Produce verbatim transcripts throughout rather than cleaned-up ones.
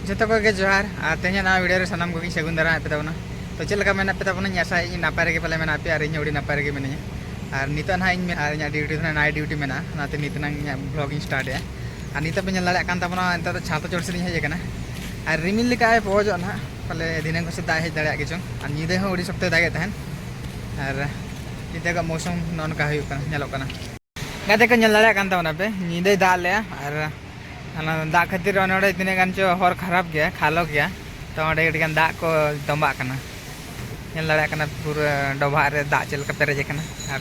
ᱡᱚᱛᱚ ᱠᱚᱜᱮ ᱡᱚᱦᱟᱨ, ᱟᱨ ᱛᱮᱦᱮᱧᱟᱜ ᱱᱟᱣᱟ video ᱨᱮ ᱥᱟᱱᱟᱢ ᱠᱚᱜᱮᱧ ᱥᱟᱹᱜᱩᱱ ᱫᱟᱨᱟᱢᱮᱫ ᱯᱮ ᱛᱟᱵᱚᱱᱟ᱾ ᱛᱚ ᱪᱮᱫ ᱞᱮᱠᱟ ᱢᱮᱱᱟᱜ ᱯᱮ ᱛᱟᱵᱚᱱᱟ? ᱤᱧ ᱟᱥᱟᱭᱮᱫ ᱟᱹᱧ ᱱᱟᱯᱟᱭ ᱨᱮᱜᱮ ᱯᱟᱞᱮ ᱢᱮᱱᱟᱜ ᱯᱮᱭᱟ, ᱟᱨ ᱤᱧ ᱦᱚᱸ ᱟᱹᱰᱤ ᱱᱟᱯᱟᱭ ᱨᱮᱜᱮ ᱢᱤᱱᱟᱹᱧᱟ᱾ ᱟᱨ ᱱᱤᱛᱚᱜ ᱱᱟᱦᱟᱜ ᱤᱧ ᱢᱮ-, ᱟᱨ ᱤᱧᱟᱹᱜ duty ᱫᱚ ᱱᱟᱦᱟᱜ night duty ᱢᱮᱱᱟᱜᱼᱟ, ᱚᱱᱟᱛᱮ ᱱᱤᱛ ᱱᱟᱝ ᱤᱧᱟᱹᱜ vlog ᱤᱧ start ᱮᱫᱼᱟ᱾ ᱟᱨ ᱱᱤᱛᱚᱜ ᱯᱮ ᱧᱮᱞ ᱫᱟᱲᱮᱭᱟᱜ ᱠᱟᱱ ᱛᱟᱵᱚᱱᱟ, ᱱᱤᱛᱚᱜ ᱫᱚ ᱪᱷᱟᱛ ᱪᱚᱴ ᱥᱮᱫ ᱤᱧ ᱦᱮᱡ ᱟᱠᱟᱱᱟ᱾ ᱟᱨ ᱨᱤᱢᱤᱞ ᱞᱮᱠᱟᱭ ᱯᱚᱦᱚᱡᱚᱜᱼᱟ ᱱᱟᱦᱟᱜ, ᱯᱟᱞᱮ ᱫᱷᱤᱱᱟᱹᱝ ᱠᱚᱥᱮᱫ ᱫᱟᱜ ᱦᱮᱡ ᱫᱟᱲᱮᱭᱟᱜ ᱜᱮᱪᱚᱝ᱾ ᱟᱨ ᱧᱤᱫᱟᱹ ᱦᱚᱸ ᱟᱹᱰᱤ ᱥᱚᱠᱛᱚᱭ ᱫᱟᱜᱮᱫ ᱛᱟᱦᱮᱸᱫ᱾ ᱟᱨ ᱧᱤᱫᱟᱹ ᱠᱚ ᱢᱳᱥᱩᱢ ᱱᱚᱜᱼᱚ ᱱᱚᱝᱠᱟ ᱦᱩᱭᱩᱜ ᱠᱟᱱᱟ, ᱧᱮᱞᱚᱜ ᱠᱟᱱᱟ᱾ ᱜᱟᱛᱮ ᱠᱚ ᱧᱮᱞ ᱫᱟᱲᱮᱭᱟᱜ ᱠᱟᱱ ᱛᱟᱵᱚᱱᱟ ᱯᱮ, ᱧᱤᱫᱟᱹᱭ ᱫᱟᱜ ᱞᱮᱜᱼᱟ᱾ ᱟᱨ ᱚᱱᱟ ᱫᱟᱜ ᱠᱷᱟᱹᱛᱤᱨ ᱚᱱᱮ ᱚᱸᱰᱮ ᱛᱤᱱᱟᱹᱜ ᱜᱟᱱ ᱪᱚ ᱦᱚᱨ ᱠᱷᱟᱨᱟᱯ ᱜᱮᱭᱟ, ᱠᱷᱟᱞᱚ ᱜᱮᱭᱟ᱾ ᱛᱚ ᱚᱸᱰᱮ ᱟᱹᱰᱤ ᱜᱟᱱ ᱫᱟᱜ ᱠᱚ ᱛᱚᱸᱵᱟᱜ ᱠᱟᱱᱟ, ᱧᱮᱞ ᱫᱟᱲᱮᱭᱟᱜ ᱠᱟᱱᱟ ᱯᱩᱨᱟᱹ ᱰᱚᱵᱷᱟᱜ ᱨᱮ ᱫᱟᱜ ᱪᱮᱫ ᱞᱮᱠᱟ ᱯᱮᱨᱮᱡ ᱟᱠᱟᱱᱟ᱾ ᱟᱨ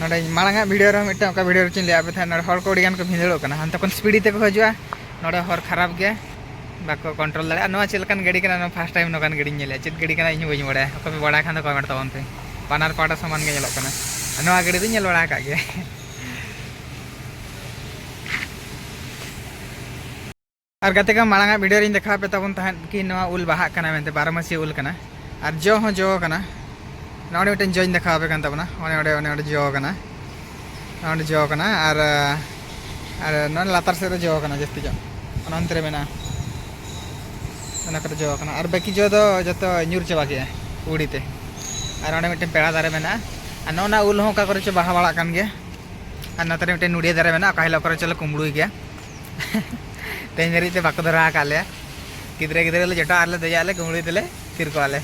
ᱱᱚᱰᱮ ᱢᱟᱲᱟᱝ ᱟᱜ video ᱨᱮᱦᱚᱸ ᱢᱤᱫᱴᱟᱝ ᱚᱱᱠᱟ video ᱨᱮᱪᱚᱧ ᱞᱟᱹᱭᱟᱫ ᱯᱮ ᱛᱟᱦᱮᱸᱫ, ᱱᱚᱰᱮ ᱦᱚᱲ ᱠᱚ ᱟᱹᱰᱤ ᱜᱟᱱ ᱠᱚ ᱵᱷᱤᱸᱫᱟᱹᱲᱚᱜ ᱠᱟᱱᱟ, ᱦᱟᱱᱛᱮ ᱠᱷᱚᱱ speed ᱛᱮᱠᱚ ᱦᱤᱡᱩᱜᱼᱟ᱾ ᱱᱚᱰᱮ ᱦᱚᱨ ᱠᱷᱟᱨᱟᱯ ᱜᱮᱭᱟ, ᱵᱟᱠᱚ control ᱫᱟᱲᱮᱭᱟᱜᱼᱟ᱾ ᱱᱚᱣᱟ ᱪᱮᱫ ᱞᱮᱠᱟᱱ ᱜᱟᱹᱰᱤ ᱠᱟᱱᱟ? ᱱᱚᱣᱟ first time ᱱᱚᱝᱠᱟᱱ ᱜᱟᱹᱰᱤᱧ ᱧᱮᱞᱮᱫᱼᱟ᱾ ᱪᱮᱫ ᱜᱟᱹᱰᱤ ᱠᱟᱱᱟ ᱤᱧ ᱦᱚᱸ ᱵᱟᱹᱧ ᱵᱟᱲᱟᱭᱟ, ᱚᱠᱚᱭ ᱯᱮ ᱵᱟᱲᱟᱭ ᱠᱷᱟᱱ ᱫᱚ comment ᱛᱟᱵᱚᱱ ᱯᱮ᱾ ᱵᱟᱱᱟᱨ ᱯᱟᱦᱴᱟ ᱥᱚᱢᱟᱱ ᱜᱮ ᱧᱮᱞᱚᱜ ᱠᱟᱱᱟ᱾ ᱟᱨ ᱱᱚᱣᱟ ᱜᱟᱹᱰᱤ ᱫᱚᱧ ᱧᱮᱞ ᱵᱟᱲᱟ ᱟᱠᱟᱫ ᱜᱮᱭᱟ᱾ ᱟᱨ ᱜᱟᱛᱮ ᱠᱚ, ᱢᱟᱲᱟᱝ ᱟᱜ video ᱨᱤᱧ ᱫᱮᱠᱷᱟᱣ ᱟᱯᱮ ᱛᱟᱵᱚᱱ ᱛᱟᱦᱮᱸᱫ ᱠᱤ ᱱᱚᱣᱟ ᱩᱞ ᱵᱟᱦᱟᱜ ᱠᱟᱱᱟ ᱢᱮᱱᱛᱮ, ᱵᱟᱨᱚ ᱢᱟᱹᱥᱤᱭᱟᱹ ᱩᱞ ᱠᱟᱱᱟ᱾ ᱟᱨ ᱡᱚ ᱦᱚᱸ ᱡᱚ ᱠᱟᱱᱟ᱾ ᱱᱚᱜᱼᱚᱭ ᱢᱤᱫᱴᱮᱱ ᱡᱚᱧ ᱫᱮᱠᱷᱟᱣ ᱟᱯᱮ ᱠᱟᱱ ᱛᱟᱵᱚᱱᱟ, ᱚᱱᱮ ᱚᱸᱰᱮ, ᱚᱱᱮ ᱚᱸᱰᱮ ᱡᱚ ᱠᱟᱱᱟ, ᱚᱸᱰᱮ ᱡᱚ ᱠᱟᱱᱟ᱾ ᱟᱨ, ᱟᱨ ᱱᱚᱜᱼᱚᱭ ᱞᱟᱛᱟᱨ ᱥᱮᱫ ᱨᱮ ᱡᱚ ᱠᱟᱱᱟ ᱡᱟᱹᱥᱛᱤ ᱧᱚᱜ, ᱚᱱᱟ ᱚᱱᱛᱮ ᱨᱮ ᱢᱮᱱᱟᱜᱼᱟ, ᱚᱱᱟ ᱠᱚᱨᱮ ᱡᱚ ᱠᱟᱱᱟ᱾ ᱟᱨ ᱵᱟᱹᱠᱤ ᱡᱚ ᱫᱚ ᱡᱚᱛᱚ ᱧᱩᱨ ᱪᱟᱵᱟ ᱠᱮᱜᱼᱟ ᱠᱩᱲᱤ ᱛᱮ᱾ ᱟᱨ ᱚᱸᱰᱮ ᱢᱤᱫᱴᱮᱱ ᱯᱮᱲᱟ ᱫᱟᱨᱮ ᱢᱮᱱᱟᱜᱼᱟ᱾ ᱟᱨ ᱱᱚᱜᱼᱚ ᱱᱟ ᱩᱞ ᱦᱚᱸ ᱚᱠᱟ ᱠᱚᱨᱮ ᱪᱚ ᱵᱟᱦᱟ ᱵᱟᱲᱟᱜ ᱠᱟᱱ ᱜᱮᱭᱟ᱾ ᱟᱨ ᱱᱚᱛᱮ ᱨᱮ ᱢᱤᱫᱴᱮᱱ ᱱᱚᱰᱤᱭᱟ ᱫᱟᱨᱮ ᱢᱮᱱᱟᱜᱼᱟ, ᱚᱠᱟ ᱦᱤᱞᱳᱜ ᱠᱚᱨᱮ ᱪᱚᱞᱮ ᱠᱩᱢᱵᱽᱲᱩᱭ ᱜᱮᱭᱟ᱾ ᱛᱮᱦᱮᱧ ᱫᱷᱟᱹᱨᱤᱡ ᱛᱮ ᱵᱟᱠᱚ ᱫᱷᱚᱨᱟᱣ ᱟᱠᱟᱫ ᱞᱮᱭᱟ᱾ ᱜᱤᱫᱽᱨᱟᱹ ᱜᱤᱫᱽᱨᱟᱹ ᱞᱮ ᱡᱚᱴᱟᱣ ᱟᱨ ᱞᱮ ᱫᱮᱡᱚᱜ ᱟᱞᱮ, ᱠᱩᱢᱵᱽᱲᱩᱭ ᱛᱮᱞᱮ ᱛᱷᱤᱨ ᱠᱚᱜᱼᱟ ᱞᱮ᱾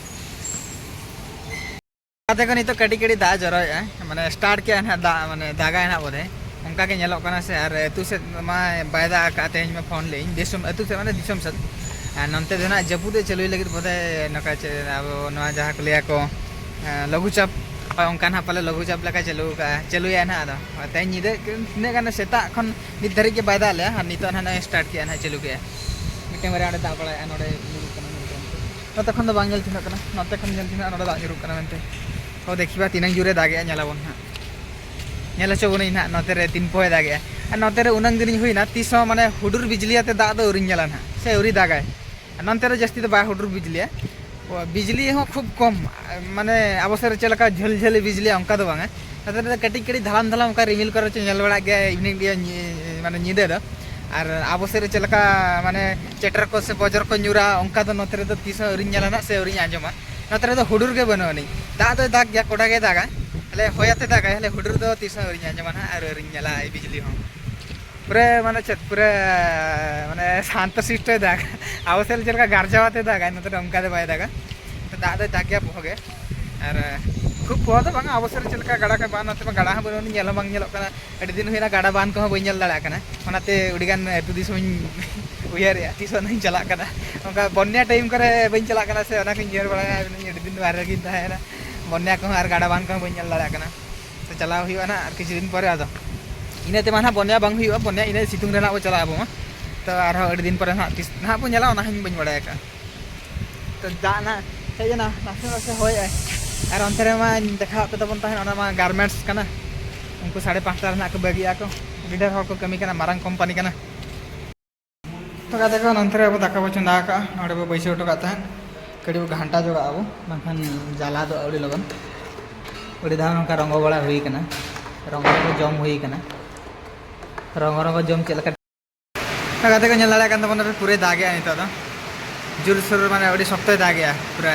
ᱜᱟᱛᱮ ᱠᱚ, ᱱᱤᱛᱚᱜ ᱠᱟᱹᱴᱤᱡ ᱠᱟᱹᱴᱤᱡ ᱫᱟᱜ ᱡᱚᱨᱚᱭᱮᱫᱼᱟ, ᱢᱟᱱᱮ start ᱠᱮᱜᱼᱟ ᱱᱟᱦᱟᱜ ᱫᱟᱜ, ᱢᱟᱱᱮ ᱫᱟᱜᱟᱭ ᱱᱟᱦᱟᱜ ᱵᱚᱫᱷᱮ, ᱚᱱᱠᱟ ᱜᱮ ᱧᱮᱞᱚᱜ ᱠᱟᱱᱟ ᱥᱮ᱾ ᱟᱨ ᱟᱹᱛᱩ ᱥᱮᱫ ᱢᱟ ᱵᱟᱭ ᱫᱟᱜ ᱟᱠᱟᱫ, ᱛᱮᱦᱮᱧ ᱢᱟ ᱯᱷᱳᱱ ᱞᱮᱫ ᱟᱹᱧ, ᱫᱤᱥᱚᱢ, ᱟᱹᱛᱩ ᱥᱮᱫ ᱢᱟᱱᱮ ᱫᱤᱥᱚᱢ ᱥᱮᱫ᱾ ᱟᱨ ᱱᱚᱱᱛᱮ ᱫᱚ ᱱᱟᱦᱟᱜ ᱡᱟᱹᱯᱩᱫ ᱮ ᱪᱟᱹᱞᱩᱭ ᱞᱟᱹᱜᱤᱫ ᱵᱚᱫᱷᱮ, ᱱᱚᱝᱠᱟ ᱪᱮᱫ ᱟᱵᱚ ᱱᱚᱣᱟ ᱡᱟᱦᱟᱸ ᱠᱚ ᱞᱟᱹᱭᱟ ᱠᱚ, ᱮᱸ, ᱞᱚᱜᱷᱩ ᱪᱟᱯ, ᱦᱳᱭ, ᱚᱱᱠᱟ ᱱᱟᱦᱟᱜ ᱯᱟᱞᱮ ᱞᱚᱜᱷᱩ ᱪᱟᱯ ᱞᱮᱠᱟ ᱪᱟᱹᱞᱩ ᱟᱠᱟᱫᱼᱟ, ᱪᱟᱹᱞᱩᱭᱟ ᱱᱟᱦᱟᱜ᱾ ᱟᱫᱚ ᱛᱮᱦᱮᱧ ᱧᱤᱫᱟᱹ ᱛᱤᱱᱟᱹᱜ ᱜᱟᱱ ᱥᱮᱛᱟᱜ ᱠᱷᱚᱱ ᱱᱤᱛ ᱫᱷᱟᱹᱨᱤᱡ ᱜᱮ ᱵᱟᱭ ᱫᱟᱜ ᱞᱮᱜᱼᱟ, ᱟᱨ ᱱᱤᱛᱚᱜ ᱱᱟᱦᱟᱜ ᱱᱚᱜᱼᱚᱭ start ᱠᱮᱜᱼᱟ ᱱᱟᱦᱟᱜ, ᱪᱟᱹᱞᱩ ᱠᱮᱜᱼᱟ᱾ ᱢᱤᱫᱴᱮᱱ ᱵᱟᱨᱭᱟ ᱚᱸᱰᱮ ᱫᱟᱜ ᱵᱟᱲᱟᱭᱮᱫᱼᱟ, ᱱᱚᱰᱮ ᱧᱩᱨᱩᱜ ᱠᱟᱱᱟ, ᱧᱩᱨᱩᱜ ᱠᱟᱱᱟ᱾ ᱱᱚᱛᱮ ᱠᱷᱚᱱ ᱫᱚ ᱵᱟᱝ ᱧᱮᱞ ᱴᱷᱤᱠᱟᱹᱜ ᱠᱟᱱᱟ, ᱱᱚᱛᱮ ᱠᱷᱚᱱ ᱧᱮᱞ ᱴᱷᱤᱠᱟᱹᱜ ᱠᱟᱱᱟ, ᱱᱚᱰᱮ ᱫᱟᱜ ᱧᱩᱨᱩᱜ ᱠᱟᱱᱟ ᱢᱮᱱᱛᱮ᱾ ᱦᱚᱸ, ᱫᱮᱠᱷᱤᱵᱟ ᱛᱤᱱᱟᱹᱝ ᱡᱳᱨᱮ ᱫᱟᱜᱮᱜᱼᱟ, ᱧᱮᱞᱟᱵᱚᱱ ᱱᱟᱦᱟᱜ᱾ ᱧᱮᱞ ᱦᱚᱪᱚ ᱵᱚᱱᱟᱹᱧ ᱱᱟᱦᱟᱜ ᱱᱚᱛᱮ ᱨᱮ ᱛᱤᱱ ᱯᱚᱭ ᱫᱟᱜᱮᱜᱼᱟ᱾ ᱟᱨ ᱱᱚᱛᱮ ᱨᱮ ᱩᱱᱟᱹᱝ ᱫᱤᱱᱤᱧ ᱦᱩᱭᱱᱟ, ᱛᱤᱥ ᱦᱚᱸ ᱢᱟᱱᱮ ᱦᱩᱰᱩᱨ ᱵᱤᱡᱽᱞᱤ ᱟᱛᱮ ᱫᱟᱜ ᱫᱚ ᱟᱹᱣᱨᱤᱧ ᱧᱮᱞᱟ ᱱᱟᱦᱟᱜ, ᱥᱮ ᱟᱹᱣᱨᱤ ᱫᱟᱜᱟᱭ᱾ ᱟᱨ ᱱᱚᱱᱛᱮ ᱨᱮ ᱡᱟᱹᱥᱛᱤ ᱫᱚ ᱵᱟᱭ ᱦᱩᱰᱩᱨ ᱵᱤᱡᱽᱞᱤᱭᱟ, ᱵᱤᱡᱽᱞᱤ ᱦᱚᱸ ᱠᱷᱩᱵ ᱠᱚᱢ, ᱢᱟᱱᱮ ᱟᱵᱚ ᱥᱮᱫ ᱨᱮ ᱪᱮᱫ ᱞᱮᱠᱟ ᱡᱷᱟᱹᱞ ᱡᱷᱟᱹᱞ ᱵᱤᱡᱽᱞᱤᱭᱟ ᱚᱱᱠᱟ ᱫᱚ ᱵᱟᱝᱟ᱾ ᱱᱚᱛᱮ ᱨᱮ ᱠᱟᱹᱴᱤᱡ ᱠᱟᱹᱴᱤᱡ ᱫᱷᱟᱲᱟᱢ ᱫᱷᱟᱲᱟᱢ ᱚᱱᱠᱟ ᱨᱤᱢᱤᱞ ᱠᱚᱨᱮ ᱪᱚ ᱧᱮᱞ ᱵᱟᱲᱟᱜ ᱜᱮᱭᱟ evening ᱤᱭᱟᱹ ᱧᱤ-, ᱢᱟᱱᱮ ᱧᱤᱫᱟᱹ ᱫᱚ᱾ ᱟᱨ ᱟᱵᱚ ᱥᱮᱫ ᱨᱮ ᱪᱮᱫ ᱞᱮᱠᱟ ᱢᱟᱱᱮ ᱪᱮᱴᱮᱨ ᱠᱚ ᱥᱮ ᱵᱚᱡᱚᱨ ᱠᱚ ᱧᱩᱨᱟ, ᱚᱱᱠᱟ ᱫᱚ ᱱᱚᱛᱮ ᱨᱮᱫᱚ ᱛᱤᱥ ᱦᱚᱸ ᱟᱹᱣᱨᱤᱧ ᱧᱮᱞᱟ ᱱᱟᱜ ᱥᱮ ᱟᱹᱣᱨᱤᱧ ᱟᱸᱡᱚᱢᱟ᱾ ᱱᱚᱛᱮ ᱨᱮᱫᱚ ᱦᱩᱰᱩᱨ ᱜᱮ ᱵᱟᱹᱱᱩᱜ ᱟᱹᱱᱤᱡ᱾ ᱫᱟᱜ ᱫᱚᱭ ᱫᱟᱜ ᱜᱮᱭᱟ, ᱠᱚᱰᱟ ᱜᱮ ᱫᱟᱜᱟ, ᱟᱞᱮ ᱦᱚᱭ ᱟᱛᱮ ᱫᱟᱜᱟᱭ, ᱟᱞᱮ ᱦᱩᱰᱩᱨ ᱫᱚ ᱛᱤᱥ ᱦᱚᱸ ᱟᱹᱣᱨᱤᱧ ᱟᱸᱡᱚᱢᱟ ᱱᱟᱜ ᱟᱨ ᱟᱹᱣᱨᱤᱧ ᱧᱮᱞᱟ ᱮᱭ ᱵᱤᱡᱽᱞᱤ ᱦᱚᱸ᱾ ᱯᱩᱨᱟᱹ ᱢᱟᱱᱮ ᱪᱮᱫ, ᱯᱩᱨᱟᱹ ᱢᱟᱱᱮ ᱥᱟᱱᱛᱚ ᱥᱤᱥᱴᱚᱭ ᱫᱟᱜ᱾ ᱟᱵᱚ ᱥᱮᱫ ᱪᱮᱫ ᱞᱮᱠᱟ ᱜᱟᱨᱡᱟᱣ ᱟᱛᱮ ᱫᱟᱜᱟᱭ, ᱱᱚᱛᱮ ᱫᱚ ᱚᱱᱠᱟ ᱫᱚ ᱵᱟᱭ ᱫᱟᱜᱟ᱾ ᱫᱟᱜ ᱫᱚᱭ ᱫᱟᱜ ᱜᱮᱭᱟ ᱯᱚᱦᱚ ᱜᱮ᱾ ᱟᱨ ᱠᱷᱩᱵ ᱯᱚᱦᱚ ᱫᱚ ᱵᱟᱝᱟ, ᱟᱵᱚ ᱥᱮᱫ ᱨᱮ ᱪᱮᱫ ᱞᱮᱠᱟ ᱜᱟᱰᱟ ᱠᱚ ᱵᱟᱱ, ᱱᱚᱛᱮ ᱢᱟ ᱜᱟᱰᱟ ᱦᱚᱸ ᱵᱟᱹᱱᱩᱜ ᱟᱹᱱᱤᱡ, ᱧᱮᱞ ᱦᱚᱸ ᱵᱟᱝ ᱧᱮᱞᱚᱜ ᱠᱟᱱᱟ᱾ ᱟᱹᱰᱤ ᱫᱤᱱ ᱦᱩᱭᱱᱟ ᱜᱟᱰᱟ ᱵᱟᱱ ᱠᱚᱦᱚᱸ ᱵᱟᱹᱧ ᱧᱮᱞ ᱫᱟᱲᱮᱭᱟᱜ ᱠᱟᱱᱟ᱾ ᱚᱱᱟᱛᱮ ᱟᱹᱰᱤᱜᱟᱱ ᱟᱹᱛᱩ ᱫᱤᱥᱚᱢᱤᱧ ᱩᱭᱦᱟᱹᱨᱮᱜᱼᱟ, ᱛᱤᱥ ᱚᱱᱟᱧ ᱪᱟᱞᱟᱜ ᱠᱟᱱᱟ᱾ ᱚᱱᱠᱟ ᱵᱚᱱᱭᱟ ᱴᱟᱭᱤᱢ ᱠᱚᱨᱮ ᱵᱟᱹᱧ ᱪᱟᱞᱟᱜ ᱠᱟᱱᱟ ᱥᱮ, ᱚᱱᱟ ᱠᱚᱧ ᱩᱭᱦᱟᱹᱨ ᱵᱟᱲᱟᱭᱟ, ᱢᱮᱱᱫᱟᱹᱧ ᱟᱹᱰᱤ ᱫᱤᱱ ᱵᱟᱦᱨᱮ ᱨᱮᱜᱮᱧ ᱛᱟᱦᱮᱸᱭᱮᱱᱟ, ᱵᱚᱱᱭᱟ ᱠᱚᱦᱚᱸ ᱟᱨ ᱜᱟᱰᱟ ᱵᱟᱱ ᱠᱚᱦᱚᱸ ᱵᱟᱹᱧ ᱧᱮᱞ ᱫᱟᱲᱮᱭᱟᱜ ᱠᱟᱱᱟ᱾ ᱛᱚ ᱪᱟᱞᱟᱣ ᱦᱩᱭᱩᱜᱼᱟ ᱱᱟᱦᱟᱜ ᱟᱨ ᱠᱤᱪᱷᱩ ᱫᱤᱱ ᱯᱚᱨᱮ, ᱟᱫᱚ ᱤᱱᱟᱹ ᱛᱮᱢᱟ ᱱᱟᱦᱟᱜ ᱵᱚᱱᱭᱟ ᱵᱟᱝ ᱦᱩᱭᱩᱜᱼᱟ, ᱵᱚᱱᱭᱟ ᱤᱱᱟᱹ ᱥᱤᱛᱩᱝ ᱨᱮ ᱱᱟᱦᱟᱜ ᱵᱚ ᱪᱟᱞᱟᱜᱼᱟ ᱟᱵᱚ ᱢᱟ᱾ ᱛᱚ ᱟᱨᱦᱚᱸ ᱟᱹᱰᱤ ᱫᱤᱱ ᱯᱚᱨᱮ ᱱᱟᱦᱟᱜ ᱛᱤᱥ ᱱᱟᱦᱟᱜ ᱵᱚ ᱧᱮᱞᱟ, ᱚᱱᱟ ᱦᱚᱸᱧ ᱵᱟᱹᱧ ᱵᱟᱲᱟᱭ ᱟᱠᱟᱫᱼᱟ᱾ ᱛᱚ ᱫᱟᱜ ᱱᱟᱦᱟᱜ ᱦᱮᱡ ᱮᱱᱟ, ᱱᱟᱥᱮ ᱱᱟᱥᱮ ᱦᱚᱭᱮᱜᱼᱟᱭ᱾ ᱟᱨ ᱚᱱᱛᱮ ᱨᱮᱢᱟᱧ ᱫᱮᱠᱷᱟᱣᱟᱫ ᱯᱮ ᱛᱟᱵᱚᱱ ᱛᱟᱦᱮᱸᱫ, ᱚᱱᱟ ᱢᱟ ᱜᱟᱨᱢᱮᱱᱴᱥ ᱠᱟᱱᱟ᱾ ᱩᱱᱠᱩ ᱥᱟᱲᱮ ᱯᱟᱸᱪᱴᱟ ᱨᱮ ᱱᱟᱦᱟᱜ ᱠᱚ ᱵᱟᱹᱜᱤᱜᱼᱟ ᱠᱚ᱾ ᱟᱹᱰᱤ ᱰᱷᱮᱨ ᱦᱚᱲ ᱠᱚ ᱠᱟᱹᱢᱤ ᱠᱟᱱᱟ, ᱢᱟᱨᱟᱝ ᱠᱳᱢᱯᱟᱱᱤ ᱠᱟᱱᱟ᱾ ᱛᱚ ᱜᱟᱛᱮ ᱠᱚ, ᱱᱚᱱᱛᱮ ᱨᱮ ᱟᱵᱚ ᱫᱟᱠᱟ ᱵᱚ ᱪᱚᱸᱫᱟ ᱟᱠᱟᱫᱼᱟ, ᱱᱚᱰᱮ ᱵᱚ ᱵᱟᱹᱭᱥᱟᱹᱣ ᱦᱚᱴᱚ ᱠᱟᱜ ᱛᱟᱦᱮᱸᱫ᱾ ᱠᱟᱹᱴᱤᱡ ᱵᱚ ᱜᱷᱟᱱᱴᱟ ᱡᱚᱜᱟᱜ ᱟᱵᱚ, ᱵᱟᱝᱠᱷᱟᱱ ᱡᱟᱞᱟ ᱫᱚ ᱟᱹᱣᱲᱤ ᱞᱚᱜᱚᱱ᱾ ᱟᱹᱰᱤ ᱫᱷᱟᱣ ᱱᱚᱝᱠᱟ ᱨᱚᱸᱜᱚ ᱵᱟᱲᱟ ᱦᱩᱭ ᱠᱟᱱᱟ, ᱨᱚᱸᱜᱚ ᱨᱚᱸᱜᱚ ᱡᱚᱢ ᱦᱩᱭ ᱠᱟᱱᱟ᱾ ᱨᱚᱸᱜᱚ ᱨᱚᱸᱜᱚ ᱡᱚᱢ ᱪᱮᱫ ᱞᱮᱠᱟ? ᱛᱚ ᱜᱟᱛᱮ ᱠᱚ, ᱧᱮᱞ ᱫᱟᱲᱮᱭᱟᱜ ᱠᱟᱱ ᱛᱟᱵᱚᱱᱟ ᱯᱮ, ᱯᱩᱨᱟᱹᱭ ᱫᱟᱜᱮᱜᱼᱟ ᱱᱤᱛᱚᱜ ᱫᱚ, ᱡᱳᱨᱥᱳᱨ, ᱢᱟᱱᱮ ᱟᱹᱰᱤ ᱥᱚᱠᱛᱚᱭ ᱫᱟᱜᱮᱜᱼᱟ ᱯᱩᱨᱟᱹ᱾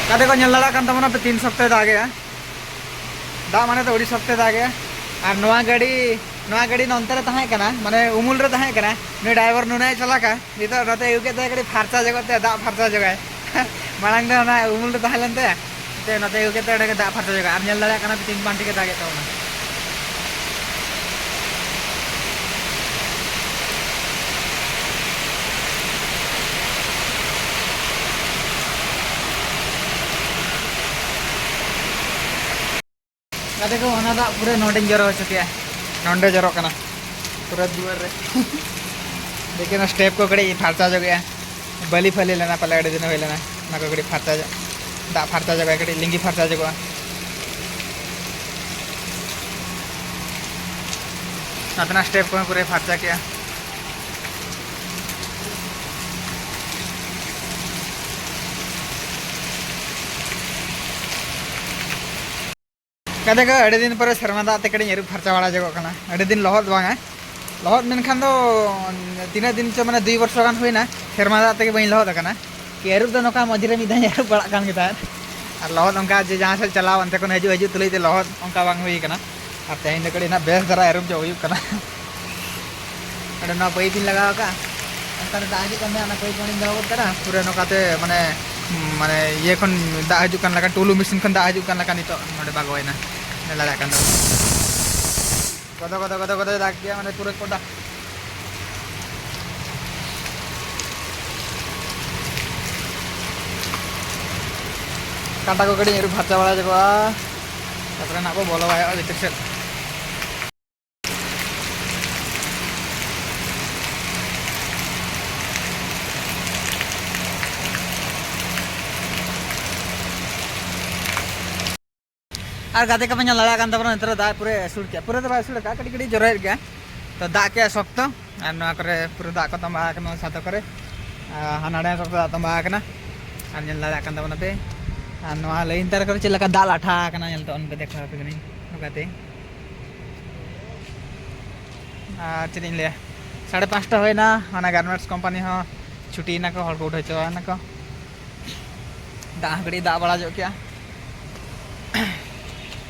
ᱜᱟᱛᱮ ᱠᱚ, ᱧᱮᱞ ᱫᱟᱲᱮᱭᱟᱜ ᱠᱟᱱ ᱛᱟᱵᱚᱱᱟ ᱯᱮ, ᱛᱤᱱ ᱥᱚᱠᱛᱚᱭ ᱫᱟᱜᱮᱜᱼᱟ᱾ ᱫᱟᱜ ᱢᱟᱱᱮ ᱫᱚ ᱟᱹᱰᱤ ᱥᱚᱠᱛᱚᱭ ᱫᱟᱜᱮᱜᱼᱟ᱾ ᱟᱨ ᱱᱚᱣᱟ ᱜᱟᱹᱰᱤ, ᱱᱚᱣᱟ ᱜᱟᱹᱰᱤ ᱱᱚᱱᱛᱮ ᱨᱮ ᱛᱟᱦᱮᱸ ᱠᱟᱱᱟ, ᱢᱟᱱᱮ ᱩᱢᱩᱞ ᱨᱮ ᱛᱟᱦᱮᱸ ᱠᱟᱱᱟ, ᱱᱩᱭ ᱰᱨᱟᱭᱵᱷᱟᱨ ᱱᱩᱱᱟᱹᱜ ᱮ ᱪᱟᱞᱟᱠᱟ, ᱱᱤᱛᱚᱜ ᱱᱚᱛᱮ ᱟᱹᱜᱩ ᱠᱮᱫ ᱛᱮ ᱠᱟᱹᱴᱤᱡ ᱯᱷᱟᱨᱪᱟ ᱡᱚᱜᱚᱜ ᱛᱮ, ᱫᱟᱜ ᱯᱷᱟᱨᱪᱟ ᱡᱚᱜᱟᱭ᱾ ᱢᱟᱲᱟᱝ ᱫᱚ ᱚᱱᱟ ᱩᱢᱩᱞ ᱨᱮ ᱛᱟᱦᱮᱸ ᱞᱮᱱ ᱛᱟᱭᱟ, ᱱᱤᱛᱚᱜ ᱱᱚᱛᱮ ᱟᱹᱜᱩ ᱠᱮᱫ ᱛᱮ ᱚᱸᱰᱮ ᱜᱮ ᱫᱟᱜ ᱯᱷᱟᱨᱪᱟ ᱡᱚᱜᱟᱭ᱾ ᱟᱨ ᱧᱮᱞ ᱫᱟᱲᱮᱭᱟᱜ ᱠᱟᱱᱟ ᱯᱮ ᱛᱤᱱ ᱵᱟᱝ ᱴᱷᱤᱠᱮ ᱫᱟᱜᱮᱫ ᱛᱟᱵᱚᱱᱟ᱾ ᱜᱟᱛᱮ ᱠᱚ, ᱚᱱᱟ ᱫᱟᱜ ᱯᱩᱨᱟᱹ ᱱᱚᱰᱮᱧ ᱡᱚᱨᱚ ᱦᱚᱪᱚ ᱠᱮᱜᱼᱟ, ᱱᱚᱰᱮ ᱡᱚᱨᱚᱜ ᱠᱟᱱᱟ ᱯᱩᱨᱟᱹ ᱫᱩᱣᱟᱹᱨ ᱨᱮ᱾ ᱫᱮᱠᱷᱤ, ᱚᱱᱟ ᱥᱴᱮᱯ ᱠᱚ ᱠᱟᱹᱴᱤᱡ ᱯᱷᱟᱨᱪᱟ ᱧᱚᱜᱮᱜᱼᱟ, ᱵᱟᱹᱞᱤ ᱯᱷᱟᱹᱞᱤ ᱞᱮᱱᱟ ᱯᱟᱞᱮ ᱟᱹᱰᱤ ᱫᱤᱱ ᱦᱩᱭ ᱞᱮᱱᱟ, ᱚᱱᱟ ᱠᱚ ᱠᱟᱹᱴᱤᱡ ᱯᱷᱟᱨᱪᱟ ᱧᱚᱜ, ᱫᱟᱜ ᱯᱷᱟᱨᱪᱟ ᱧᱚᱜᱚᱜᱼᱟ, ᱠᱟᱹᱴᱤᱡ ᱞᱤᱸᱜᱤ ᱯᱷᱟᱨᱪᱟ ᱧᱚᱜᱚᱜᱼᱟ᱾ ᱱᱚᱛᱮᱱᱟᱜ ᱥᱴᱮᱯ ᱠᱚᱦᱚᱸ ᱯᱩᱨᱟᱹᱭ ᱯᱷᱟᱨᱪᱟ ᱠᱮᱜᱼᱟ᱾ ᱠᱟᱛᱮ ᱠᱚ ᱟᱹᱰᱤ ᱫᱤᱱ ᱯᱚᱨᱮ ᱥᱮᱨᱢᱟ ᱫᱟᱜ ᱛᱮ ᱠᱟᱹᱴᱤᱡ ᱟᱹᱨᱩᱵ ᱯᱷᱟᱨᱪᱟ ᱵᱟᱲᱟ ᱡᱚᱜᱚᱜ ᱠᱟᱱᱟ᱾ ᱟᱹᱰᱤ ᱫᱤᱱ ᱞᱚᱦᱚᱫ ᱵᱟᱝᱟ, ᱞᱚᱦᱚᱫ ᱢᱮᱱᱠᱷᱟᱱ ᱫᱚ ᱛᱤᱱᱟᱹᱜ ᱫᱤᱱ ᱪᱚ, ᱢᱟᱱᱮ ᱫᱩᱭ ᱵᱚᱨᱥᱚ ᱜᱟᱱ ᱦᱩᱭᱱᱟ ᱥᱮᱨᱢᱟ ᱫᱟᱜ ᱛᱮᱜᱮ ᱵᱟᱹᱧ ᱞᱚᱦᱚᱫ ᱟᱠᱟᱱᱟ᱾ ᱠᱤ ᱟᱹᱨᱩᱵ ᱫᱚ ᱱᱚᱝᱠᱟ ᱢᱚᱡᱽᱨᱮ ᱢᱤᱫ ᱫᱷᱟᱣ ᱤᱧ ᱟᱹᱨᱩᱵ ᱵᱟᱲᱟᱜ ᱠᱟᱱ ᱜᱮ ᱛᱟᱦᱮᱸᱫ, ᱟᱨ ᱞᱚᱦᱚᱫ ᱚᱱᱠᱟ ᱡᱮ ᱡᱟᱦᱟᱸ ᱥᱮᱫ ᱪᱟᱞᱟᱣ ᱚᱱᱛᱮ ᱠᱷᱚᱱ ᱦᱤᱡᱩᱜ, ᱦᱤᱡᱩᱜ ᱛᱩᱞᱩᱡ ᱛᱮ ᱞᱚᱦᱚᱫ ᱚᱱᱠᱟ ᱵᱟᱝ ᱦᱩᱭ ᱠᱟᱱᱟ᱾ ᱟᱨ ᱛᱮᱦᱮᱧ ᱫᱚ ᱠᱟᱹᱴᱤᱡ ᱱᱟᱜ ᱵᱮᱥ ᱫᱷᱟᱨᱟ ᱟᱹᱨᱩᱵ ᱡᱚᱜ ᱦᱩᱭᱩᱜ ᱠᱟᱱᱟ᱾ ᱚᱸᱰᱮ ᱱᱚᱣᱟ ᱯᱟᱭᱤᱯ ᱤᱧ ᱞᱟᱜᱟᱣ ᱟᱠᱟᱫᱼᱟ, ᱚᱱᱠᱟ ᱨᱮ ᱫᱟᱜ ᱦᱤᱡᱩᱜ ᱠᱟᱱ ᱛᱟᱦᱮᱸᱫ, ᱚᱱᱟ ᱯᱟᱭᱤᱯ ᱚᱸᱰᱮᱧ ᱫᱚᱦᱚ ᱜᱚᱫ ᱠᱟᱫᱟ᱾ ᱯᱩᱨᱟᱹ ᱱᱚᱝᱠᱟᱛᱮ ᱢᱟᱱᱮ, ᱢᱟᱱᱮ ᱤᱭᱟᱹ ᱠᱷᱚᱱ ᱫᱟᱜ ᱦᱤᱡᱩᱜ ᱠᱟᱱ ᱞᱮᱠᱟ, ᱴᱩᱞᱩ ᱢᱮᱥᱤᱱ ᱠᱷᱚᱱ ᱫᱟᱜ ᱦᱤᱡᱩᱜ ᱠᱟᱱ ᱞᱮᱠᱟ ᱱᱤᱛᱚᱜ ᱱᱚᱰᱮ ᱵᱟᱜᱚᱭᱮᱱᱟ, ᱧᱮᱞ ᱫᱟᱲᱮᱭᱟᱜ ᱠᱟᱱ ᱫᱚ᱾ ᱜᱚᱫᱚ ᱜᱚᱫᱚ ᱜᱚᱫᱚ ᱜᱚᱫᱚᱭ ᱫᱟᱜ ᱜᱮᱭᱟ, ᱢᱟᱱᱮ ᱯᱩᱨᱟᱹ ᱠᱚᱰᱟ᱾ ᱠᱟᱴᱟ ᱠᱚ ᱠᱟᱹᱴᱤᱡ ᱟᱹᱨᱩᱵ ᱯᱷᱟᱨᱪᱟ ᱵᱟᱲᱟ ᱧᱚᱜᱚᱜᱼᱟ, ᱛᱟᱨᱯᱚᱨᱮ ᱱᱟᱜ ᱵᱚ ᱵᱚᱞᱚ ᱵᱟᱭᱚᱜᱼᱟ ᱵᱷᱤᱛᱤᱨ ᱥᱮᱫ᱾ ᱟᱨ ᱜᱟᱛᱮ ᱠᱚᱯᱮ ᱧᱮᱞ ᱫᱟᱲᱮᱭᱟᱜ ᱠᱟᱱ ᱛᱟᱵᱚᱱᱟ, ᱱᱤᱛᱚᱜ ᱫᱚ ᱫᱟᱜ ᱯᱩᱨᱟᱹ ᱟᱹᱥᱩᱲ ᱠᱮᱜᱼᱟ᱾ ᱯᱩᱨᱟᱹ ᱫᱚ ᱵᱟᱭ ᱟᱹᱥᱩᱲ ᱠᱟᱜᱼᱟ, ᱠᱟᱹᱴᱤᱡ ᱠᱟᱹᱴᱤᱡ ᱡᱚᱨᱚᱭᱮᱫ ᱜᱮᱭᱟ᱾ ᱛᱚ ᱫᱟᱜ ᱠᱮᱜᱼᱟ ᱥᱚᱠᱛᱚ, ᱟᱨ ᱱᱚᱣᱟ ᱠᱚᱨᱮ ᱯᱩᱨᱟᱹ ᱫᱟᱜ ᱠᱚ ᱛᱚᱸᱵᱟ ᱟᱠᱟᱱᱟ, ᱥᱟᱛᱚ ᱠᱚᱨᱮ, ᱟᱨ ᱦᱟᱱᱟ ᱰᱮᱢ ᱥᱚᱠᱛᱚ ᱫᱟᱜ ᱛᱚᱸᱵᱟ ᱟᱠᱟᱱᱟ᱾ ᱟᱨ ᱧᱮᱞ ᱫᱟᱲᱮᱭᱟᱜ ᱠᱟᱱ ᱛᱟᱵᱚᱱᱟᱯᱮ, ᱟᱨ ᱱᱚᱣᱟ ᱞᱟᱭᱤᱱ ᱛᱟᱨ ᱠᱚᱨᱮ ᱪᱮᱫ ᱞᱮᱠᱟ ᱫᱟᱜ ᱞᱟᱴᱷᱟ ᱟᱠᱟᱱᱟ, ᱧᱮᱞ ᱛᱟᱵᱚᱱ ᱯᱮ, ᱫᱮᱠᱷᱟᱣ ᱟᱯᱮ ᱠᱟᱹᱱᱟᱹᱧ ᱱᱚᱝᱠᱟᱛᱮ᱾ ᱟᱨ ᱪᱮᱫ ᱤᱧ ᱞᱟᱹᱭᱟ, ᱥᱟᱲᱮ ᱯᱟᱸᱪᱴᱟ ᱦᱩᱭᱱᱟ, ᱚᱱᱟ ᱜᱟᱨᱢᱮᱱᱴᱥ ᱠᱳᱢᱯᱟᱱᱤ ᱦᱚᱸ ᱪᱷᱩᱴᱤᱭᱮᱱᱟ ᱠᱚ, ᱦᱚᱲ ᱠᱚ ᱩᱰᱷᱟᱹᱣ ᱪᱟᱵᱟᱭᱮᱱᱟ ᱠᱚ᱾ ᱫᱟᱜ ᱦᱚᱸ ᱠᱟᱹᱴᱤᱡ ᱫᱟᱜ ᱵᱟᱲᱟ ᱧᱚᱜ ᱠᱮᱜᱼᱟ,